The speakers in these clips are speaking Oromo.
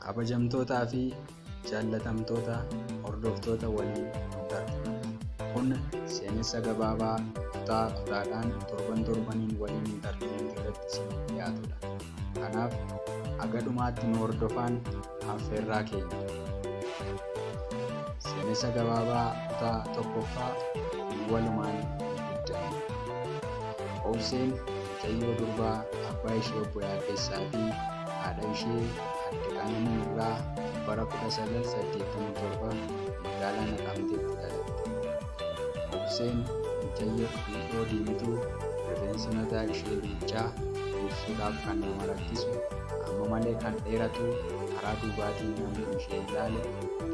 Kabajamtootaa fi jaallatamtoota hordoftoota waliin darbu. Kun seenessa gabaabaa kutaa kutaadhaan torban torbaniin waliin intartiinmentii irratti isiniif dhiyaatudha. Kanaaf haga dhumaatti nu hordofaan affeerraa keenya. Seenessa gabaabaa kutaa tokkoffaa walumaan guddanne. Obseen mucayyoo durbaa abbaa ishee obbo Yaaddessaa fi haadha ishee Aadde Qananii irraa bara 1987 magaalaa Naqamteetti dhalatte. Obseen mucayyoo qal'oo diimtuu rifeensi mataa ishee duuchaa ibsuudhaaf kan nama rakkisu amma malee kan dheeratu karaa duubaatiin namni ishee ilaale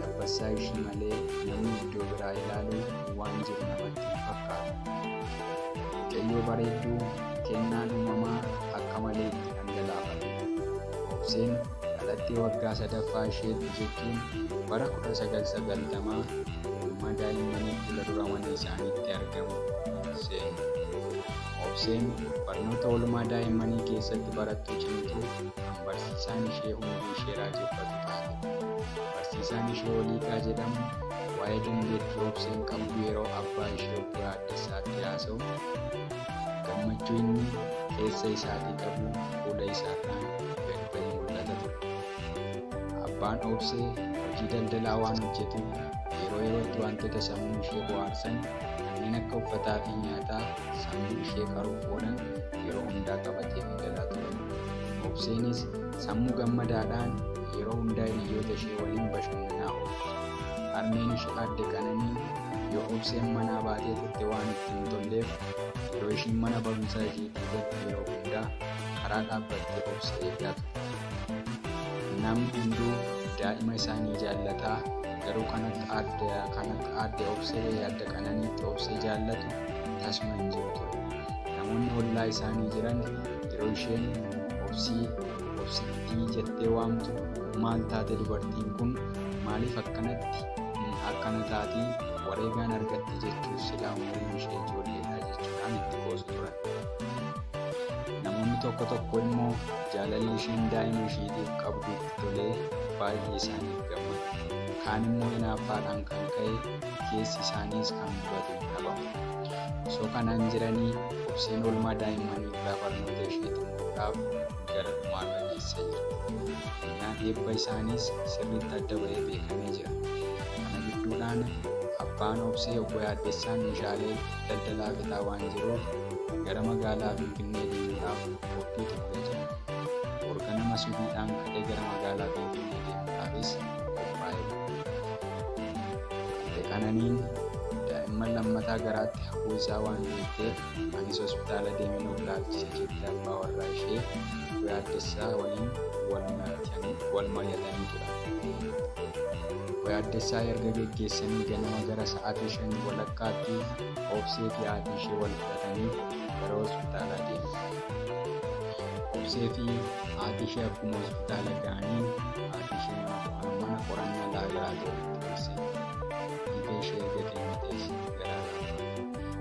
dabbassaa ishii malee namni iddoo biraa ilaalu waan jiru namatti hin fakkaatu. Mucayyoo bareedduu kennaan uumamaa akka malee itti dhangalaafatudha. Obseen dhalattee waggaa sadaffaa isheetti jechuun bara 1990 oolmaa daa'immanii fuula dura mana isaaniitti argamu seente. Obseen barnoota oolmaa daa'immanii keessatti barattuu cimtuu kan barsiisaan ishee hundi ishee raajeffatu taate. Barsiisaan ishee Oliiqaa jedhamu waa'ee dandeettii Obseen qabdu yeroo abbaa ishee obbo Yaaddessaatti haasa'u gammachuu inni keessa isaatii qabu fuula isaarraan gad ba'ee mul'ata ture. Abbaan Obsee hojii daldalaa waan hojjetuuf yeroo yerootti wantoota sammuu ishee bohaarsan kanneen akka uffataa fi nyaataa sammuu ishee qaruuf oolan yeroo hundaa qabatee galaa ture. Obseenis sammuu gammadaadhaan yeroo hundaa hiriyoota ishee waliin bashannanaa oolti. Harmeen ishee Aadde Qananii yoo Obseen manaa baatee turte waan itti hin tolleef yeroo ishiin mana barumsaa isheetii galtu yeroo hundaa karaa dhaabbattee Obsee eegaa turte. Namni hunduu daa'ima isaanii jaallataa garuu kan akka Aadde Obsee Aadde Qananiitti Obsee jaallatu tasuma hin jiru ture. Namoonni ollaa isaanii jiran yeroo isheen Obsii Obsittii jettee waamtu maal taate dubartiin kun maaliif akkanatti akkana taatii wareegaan argatte jechuuf silaa umuriin ishee ijoolleedha jechuudhaan itti qoosu turan. Namoonni tokko tokko immoo jaalalli isheen daa'ima isheetiif qabdu itti tolee baay'ee isaaniif gammadu. Kaan immoo hinaaffaadhaan kan ka'e keessi isaaniis kan gubatu hin dhabamu. Osoo kanaan jiranii Obseen oolmaa daa'immanii irraa barnoota ishee xumuruudhaaf gara dhumaarra geessee jirti. Guyyaan eebba isaaniis sirriitti adda ba'ee beekamee jira. Kana gidduudhaan abbaan Obsee obbo Yaaddessaan meeshaalee daldalaa fixaa waan jiruuf gara magaalaa Finfinnee deemuudhaaf qophii xumuree jira. Borga nama subiidhaan ka'ee gara magaalaa Finfinnee deemuudhaafis qophaa'ee jira. Aadde Qananiin daa'imman lammataa garaatti hafuu isaa waan beekteef anis hospitaala deemeen of laalchise jettee abbaa warraa ishee obbo Yaaddessaa waliin wal mari'atanii turan. Obbo Yaaddessaa erga geggeessanii ganama gara sa'aatii 5:15tti Obsee fi haati ishee wal fudhatanii gara hospitaalaa deeman. Obsee fi haati ishee akkuma hospitaala ga'aniin haati ishee mana qorannaa laaboraatooriitti ol seente. Dhiiga ishee erga kennitees garaa laafte.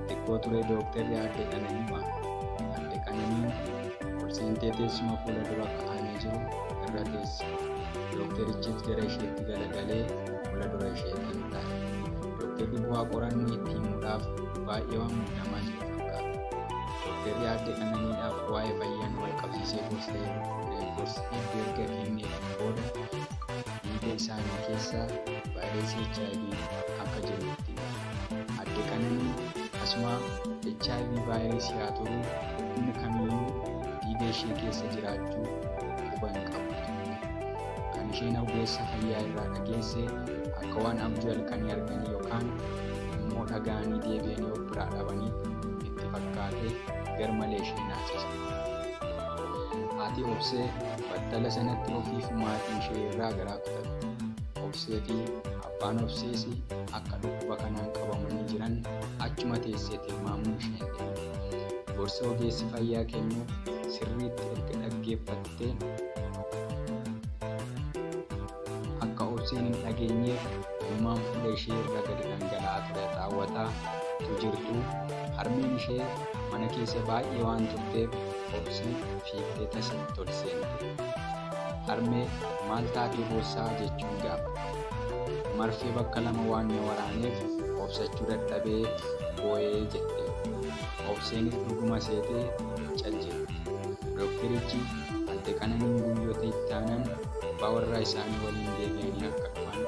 Xiqqoo turee dooktarri Aadde Qananii waame. Aadde Qananiin ol seentee teessuma fuula dura kaa'amee jiru irra teesse. Dookterichis gara isheetti galagalee fuula dura isheetiin taa'e. Dooktarri bu'aa qorannoo itti himuudhaaf baay'ee waan muddamaa jiru fakkaata. Dooktarri Aadde Qananiidhaaf waa'ee fayyaan wal qabsiisee gorsa hedduu erga kenneefiin booda dhiiga isaanii keessa vaayirasii HIV akka jiru itti hime. Aadde Qananiin tasuma HIV vaayirasii haa turuu dhukkubni kamiyyuu dhiiga ishee keessa jiraachuu quba hin qabdu turte. Kan isheen ogeessa fayyaa irraa dhageesse akka waan abjuu halkanii arganii yookaan immoo dhaga'anii deebi'anii of biraa dhabanii itti fakkaatee garmalee ishee naasise. Haati Obsee battala sanatti ofiif maatii ishee irraa garaa kutatte. Obsee fi abbaan Obsees akka dhukkuba kanaan qabamanii jiran achuma teessee tilmaamuu ishee hin dhibne. Gorsa ogeessi fayyaa kennuuf sirriitti erga dhaggeeffattee akka Obseen hin dhageenyeef imimmaan fuula ishee irra gadi dhangala'aa ture xaawwataa utuu jirtuu harmeen ishee mana keessa baay'ee waan turteef Obseen fiigdee tasa itti ol seente. Harmee maal taatee boossaa jechuun gaafate. Marfee bakka 2 waan na waraaneef obsachuu dadhabee boo'ee jette. Obseenis dhuguma seetee cal jette. Doktarichi adde Qananiin guyyoota itti aanan abbaa warraa isaanii waliin deebi'anii akka dhufan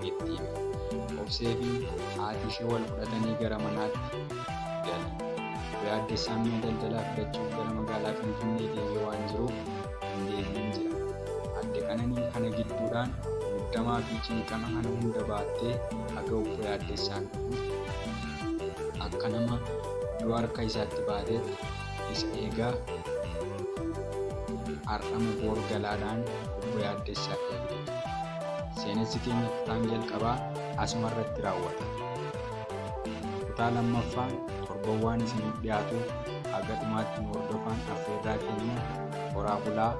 itti hime. Obsee fi haati ishee wal fudhatanii gara manaatti galan. Obbo Yaaddessaan mi'a daldalaa fidachuuf gara magaalaa Finfinnee deemee waan jiruuf hin deebi'in jira. Adde Qananiin kana gidduudhaan muddamaa fi cinqama kana hunda baattee haga Obbo Yaaddessaan dhufutti akka nama du'a harka isaatti baateetti isa eegaa har'ama boor galaadhaan Obbo Yaaddessaa eegde. Seenessi keenya kutaan jalqabaa asuma irratti raawwata. Kutaa lammaffaan torban waan isiniif dhiyaatuuf haga dhumaatti nu hordofaan affeerraa keenya horaa bulaa